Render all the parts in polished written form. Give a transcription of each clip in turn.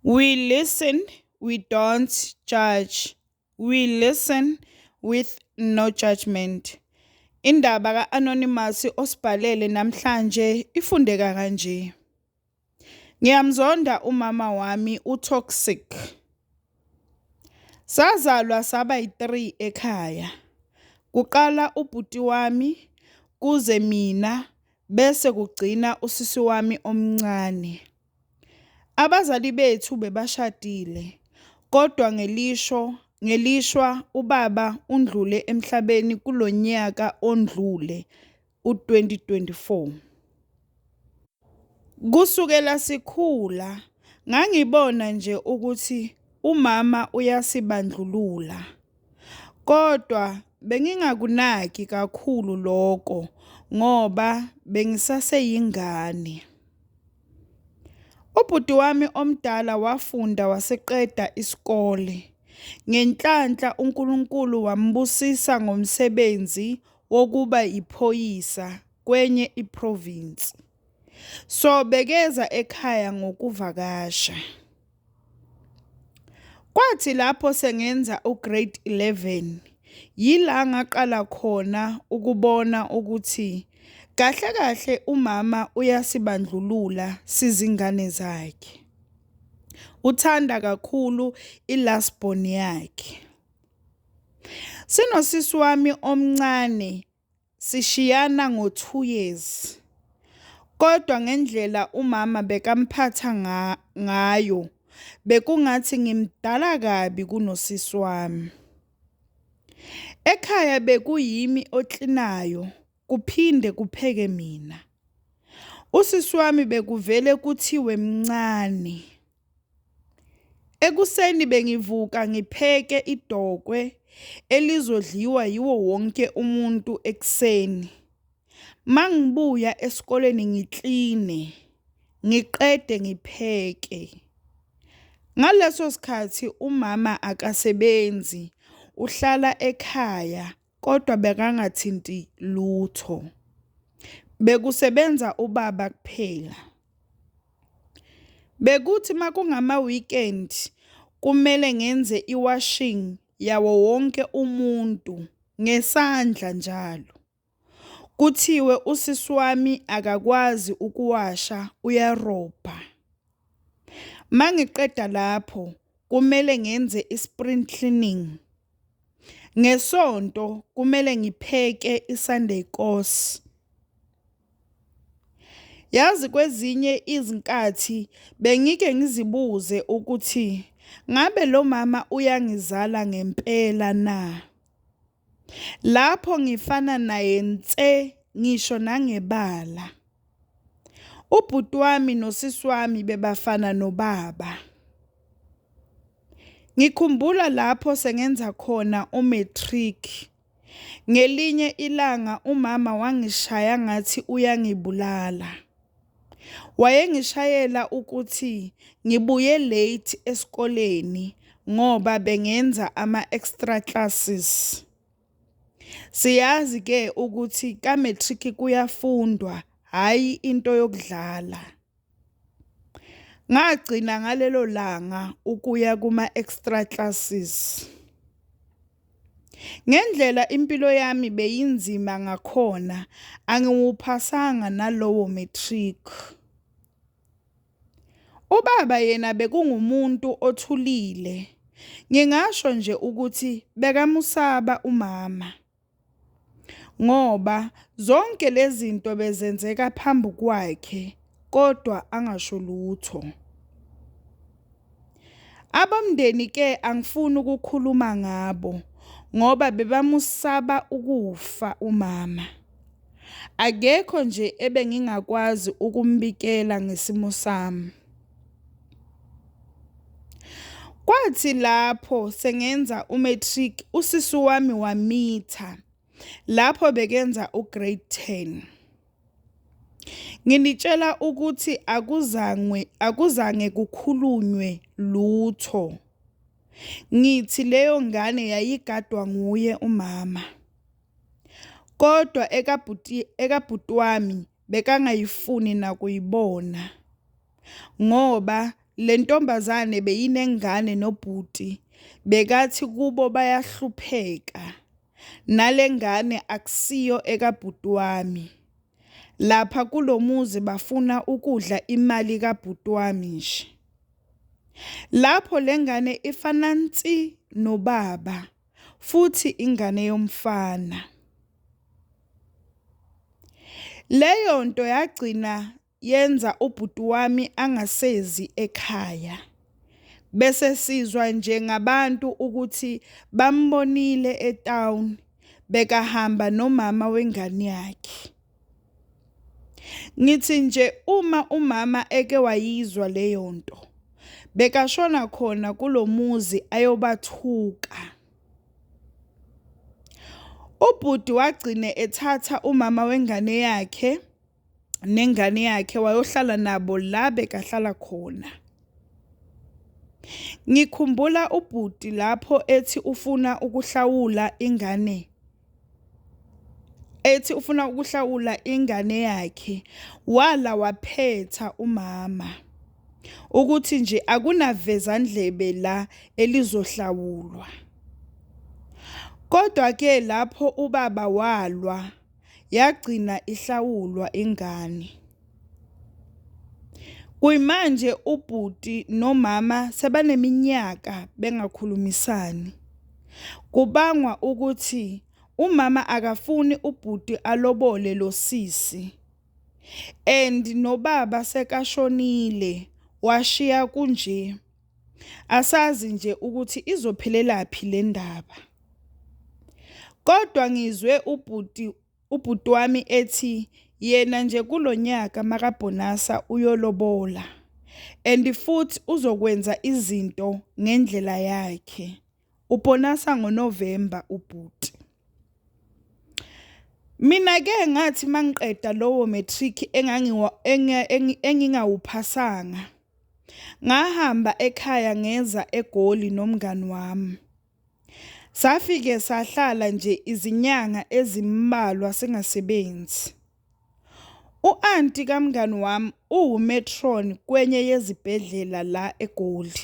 We listen, we don't judge. We listen with no judgment. Indaba ka-Anonymous osibhalele namhlanje ifundeka kanje. Ngiyamzonda umama wami u-toxic. Sazalwa saba yi-3 ekhaya. Kuqala ubhuti wami, kuze mina, bese kugcina usisi wami omncane. Abazali bethu bebashadile, kodwa ngelishwa ubaba undlule emhlabeni kulonyaka ondlule u-2024. Kusukela sikhula ngangibona nje ukuthi umama uyasibandlulula. Kodwa bengingakunaki kakhulu lokho ngoba bengisaseyingane. Ubhuti wami omdala wafunda waseqeda isikole. Ngenhlanhla uNkulunkulu wambusisa ngomsebenzi wokuba iphoyisa kwenye iprovinsi. So bekeza ekhaya ngokuvakasha. Kwathi lapho sengenza ugrade 11 yila ngaqala khona ukubona ukuthi kahle kahle umama uyasibandlulula sizingane zakhe. Uthanda kakhulu i-last born yakhe. Sinosisi wami omncane sishiyana ngo-2 years. Kodwa ngendlela umama bekamphatha ngayo bekungathi ngimdala kabi kunosisi wami. Ekhaya bekuyimi oklinayo kuphinde kupheke mina. Usisi wami bekuvele kuthiwe mncane. Ekuseni bengivuka ngipheke idokwe elizodliwa yiwo wonke umuntu ekuseni. Mangibuya esikoleni ngikline, ngiqede ngipheke. Ngaleso sikhathi umama akasebenzi, uhlala ekhaya kodwa bekangathinti lutho. Bekusebenza ubaba kuphela. Bekuthi makungama-weekend kumele ngenze i-washing yawo wonke umuntu ngesandla njalo. Kuthiwe usisi wami akakwazi ukuwasha uyarobha. Mangiqeda lapho kumele ngenze i-spring cleaning. Ngesonto kumele ngipheke i-Sunday kos. Yazi kwezinye izinkathi bengike ngizibuze ukuthi ngabe lo mama uyangizala ngempela na? Lapho ngifana naye nse ngisho nangebala. Ubhuti wami nosisi wami bebafana nobaba. Ngikhumbula lapho sengenza khona u-matric. Ngelinye ilanga umama wangishaya ngathi uyangibulala. Wayengishayela ukuthi ngibuye late esikoleni ngoba bengenza ama-extra classes. Siyazi ke ukuthi ka-matric kuyafundwa, hhayi into yokudlala. Ngagcina ngalelo langa ukuya kuma-extra classes. Ngendlela impilo yami beyinzima ngakhona, angiwuphasanga nalowo matric. Ubaba yena bekungumuntu othulile. Ngingasho nje ukuthi bekamusaba umama. Ngoba zonke lezi zinto bezenzeka phambi kwakhe kodwa angasho lutho. Abomndeni ke angifuni ukukhuluma ngabo ngoba bebamusaba ukufa umama. Akekho nje ebengingakwazi ukumbikela ngesimo sami. Kwathi lapho sengenza u-matric usisi wami wamitha lapho bekenza u-grade 10. Nginitshela ukuthi akuzange kukhulunywe lutho. Ngithi leyo ngane yayigadwa nguye umama. Kodwa ekabhuti wami bekangayifuni nakuyibona ngoba le ntombazane beyinengane nobhuti, bekathi kubo bayahlupheka. Nale ngane akusiyo ekabhuti wami. Lapha kulo muzi bafuna ukudla imali kabhuti wami nje. Lapho le ngane ifana nsi nobaba futhi ingane yomfana. Leyo nto yagcina yenza ubhuti wami angasezi ekhaya. Bese sizwa nje ngabantu ukuthi bambonile etown bekahamba nomama wengane yakhe. Ngithi nje uma umama eke wayizwa leyo nto, bekashona khona kulo muzi ayobathuka. Ubhuti wagcine ethatha umama wengane yakhe nengane yakhe wayohlala nabo la bekahlala khona. Ngikhumbula ubhuti lapho ethi ufuna ukuhlawula ingane ethi ufuna ukuhlawula ingane yakhe, wala waphetha umama ukuthi nje akunavezandlebe la elizohlawulwa. Kodwa-ke lapho ubaba walwa, yagcina ihlawulwa ingane. Kuyimanje ubhuti nomama sebaneminyaka bengakhulumisani. Kubangwa ukuthi umama akafuni ubhuti alobole lo sisi and nobaba sekashonile washiya kunje. Asazi nje ukuthi izophelelaphi le ndaba. Kodwa ngizwe ubhuti wami ethi yena nje kulonyaka makabhonasa uyolobola and futhi uzokwenza izinto ngendlela yakhe. Ubhonasa ngoNovemba ubhuti. Mina-ke ngathi mangiqeda lowo matric engingawuphasanga, ngahamba ekhaya ngeza eGoli nomngani wami. Safike sahlala nje izinyanga ezimbalwa singasebenzi. U-anti kamngani wami uwu-matron kwenye yezibhedlela la eGoli.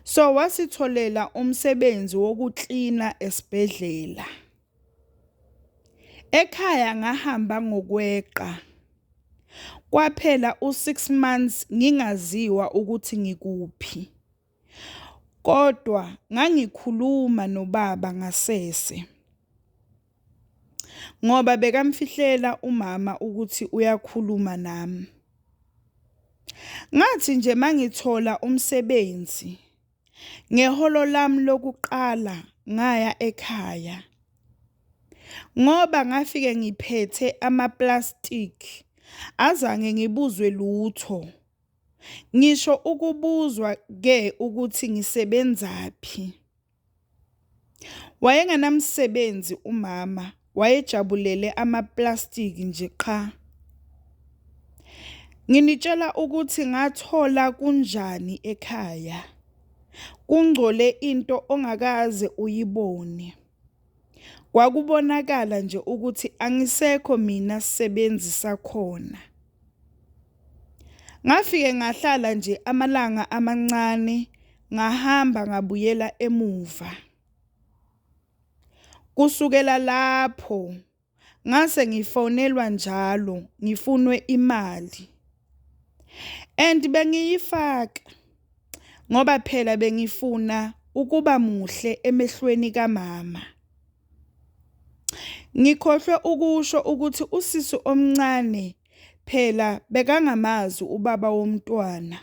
So wasitholela umsebenzi wokuklina esibhedlela. Ekhaya ngahamba ngokweqa. Kwaphela u-6 months ngingaziwa ukuthi ngikuphi. Kodwa ngangikhuluma nobaba ngasese. Ngoba bekamfihlela umama ukuthi uyakhuluma nami. Ngathi nje mangithola umsebenzi ngeholo lami lokuqala ngaya ekhaya. Ngoba ngafike ngiphethe ama-plastic, azange ngibuzwe lutho. Ngisho ukubuzwa ke ukuthi ngisebenzaphi. Wayengenamsebenzi umama, wayejabulele ama-plastic nje qha. Nginitshela ukuthi ngathola kunjani ekhaya. Kungcole into ongakaze uyibone. Kwakubonakala nje ukuthi angisekho mina sisebenzi sakhona. Ngafike ngahlala nje amalanga amancane, ngahamba ngabuyela emuva. Kusukela lapho ngase ngifonelwa njalo ngifunwe imali. And bengiyifaka ngoba phela bengifuna ukuba muhle emehlweni kamama. Ngikhohlwe ukusho ukuthi usisi omncane phela bekangamazi ubaba womntwana.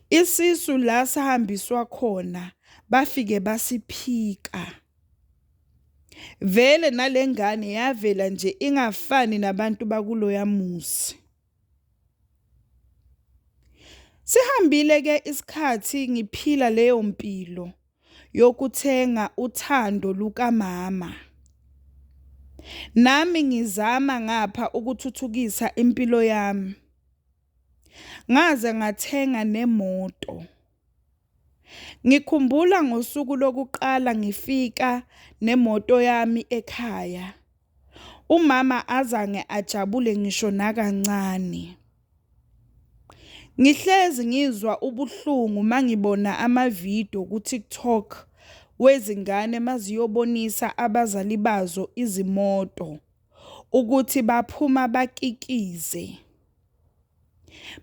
Isisu la sahambiswa khona bafike basiphika. Vele nalengane yavela nje ingafani nabantu bakuloya muzi. Sihambile ke isikhathi ngiphila leyo mpilo yokuthenga uthando lukamama. Nami ngizama ngapha ukuthuthukisa impilo yami. Ngaze ngathenga nemoto. Ngikhumbula ngosuku lokuqala ngifika nemoto yami ekhaya. Umama azange ajabule ngisho nakancane. Ngihlezi ngizwa ubuhlungu mangibona ama-video ku-TikTok wezingane maziyobonisa abazali bazo izimoto ukuthi baphuma bakikize.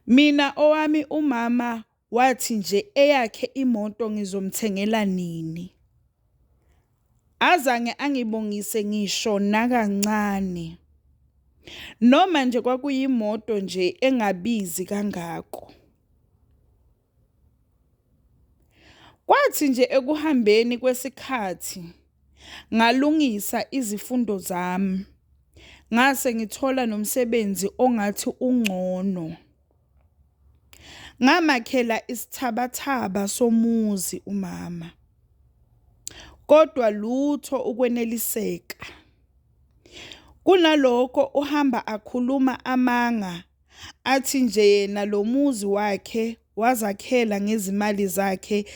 Mina owami umama wathi nje eyakhe imoto ngizomthengela nini. Azange angibongise ngisho nakancane. Noma nje kwakuyimoto nje engabizi kangako. Kwathi nje ekuhambeni kwesikhathi ngalungisa izifundo zami, ngase ngithola nomsebenzi ongathi ungcono. Ngamakhela isithabathaba somuzi umama, kodwa lutho ukweneliseka. Kunalokho uhamba akhuluma amanga athi nje yena lo muzi wakhe wazakhela ngezimali zakhe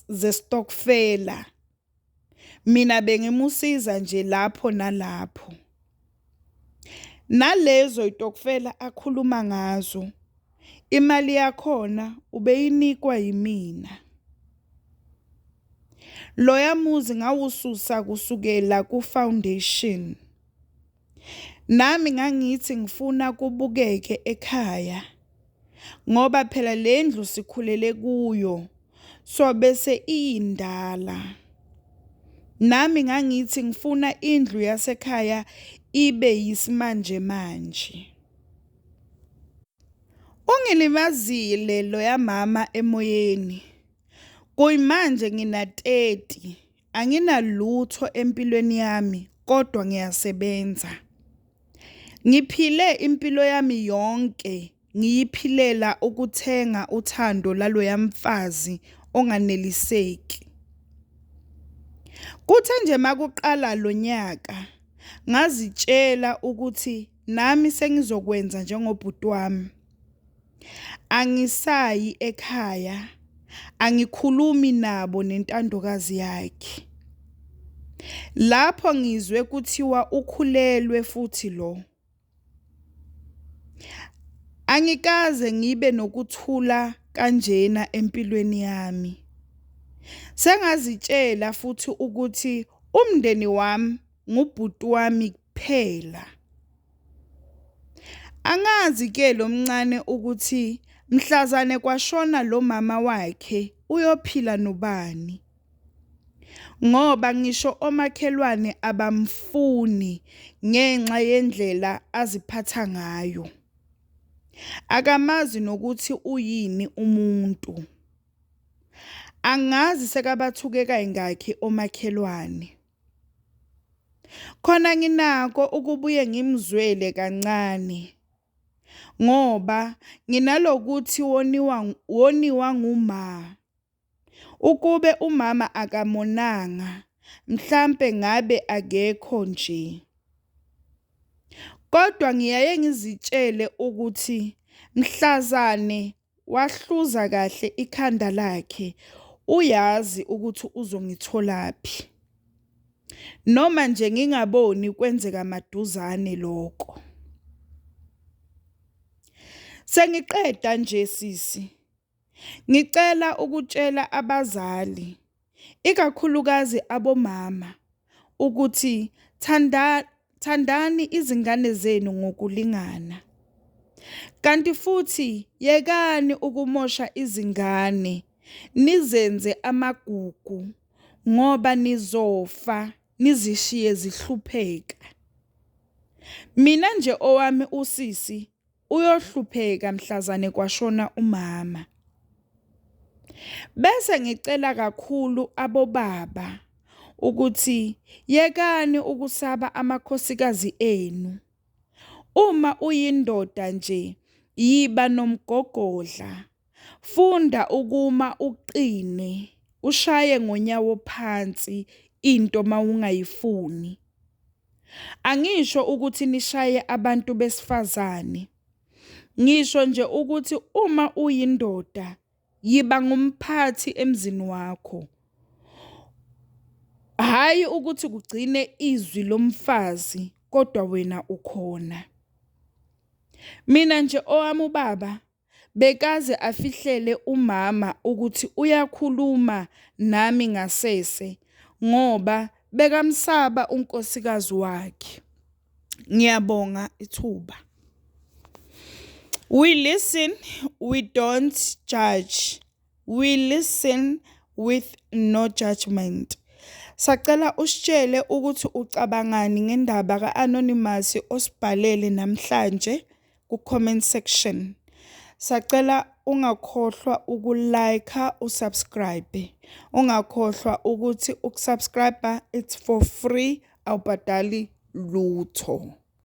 zestokfela. Mina bengimusiza nje lapho nalapho. Nalezo y'tokfela akhuluma ngazo, imali yakhona ubeyinikwa yimina. Loya muzi ngawususa kusukela ku-foundation. Nami ngangithi ngifuna kubukeke ekhaya ngoba phela le ndlu sikhulele kuyo so bese iyindala. Nami ngangithi ngifuna indlu yasekhaya ibe yisimanjemanje. Ungilimazile loya mama emoyeni. Kuyimanje ngina-30, anginalutho empilweni yami kodwa ngiyasebenza. Ngiphile impilo yami yonke ngiyiphilela ukuthenga uthando laloya mfazi onganeliseki. Kuthe nje makuqala lo nyaka ngazitshela ukuthi nami sengizokwenza njengobhuti wami. Angisayi ekhaya, angikhulumi nabo nentandokazi yakhe. Lapho ngizwe kuthiwa ukhulelwe futhi lo. Angikaze ngibe nokuthula kanjena empilweni yami. Sengazitshela futhi ukuthi umndeni wami ngubhuti wami kuphela. Angazi ke lo mncane ukuthi mhlazane kwashona lo mama wakhe uyophila nobani. Ngoba ngisho omakhelwane abamfuni ngenxa yendlela aziphatha ngayo. Akamazi nokuthi uyini umuntu. Angazi sekabathuke kayingakhi omakhelwane. Khona nginako ukubuye ngimzwele kancane ngoba nginalokuthi woniwa nguma. Ukube umama akamonanga, mhlampe ngabe akekho nje. Kodwa ngiyaye ngizitshele ukuthi mhlazane wahluza kahle ikhanda lakhe, uyazi ukuthi uzongitholaphi. Noma nje ngingaboni kwenzeka maduzane lokho. Sengiqeda nje sisi, ngicela ukutshela abazali, ikakhulukazi abomama, ukuthi thandani izingane zenu ngokulingana. Kanti futhi yekani ukumosha izingane nizenze amagugu ngoba nizofa nizishiye zihlupheka. Mina nje owami usisi uyohlupheka mhlazane kwashona umama. Bese ngicela kakhulu abobaba ukuthi yekani ukusaba amakhosikazi enu. Uma uyindoda nje yiba nomgogodla, funda ukuma uqine, ushaye ngonyawo phansi into mawungayifuni. Angisho ukuthi nishaye abantu besifazane. Ngisho nje ukuthi uma uyindoda yiba ngumphathi emzini wakho. Hhayi ukuthi kugcine izwi lomfazi kodwa wena ukhona. Mina nje owami ubaba Bekaze afihlele umama ukuthi uyakhuluma nami ngasese ngoba bekamsaba unkosikazi wakhe. Ngiyabonga ithuba. We listen, we don't judge. We listen with no judgment. Sacela usitshele ukuthi ucabangani ngendaba ka-Anonymous osibhalele namhlanje ku-comment section. Sacela ungakhohlwa uku-like, usubscribe. Ungakhohlwa ukuthi ukusubscribe it's for free, awubhadali lutho.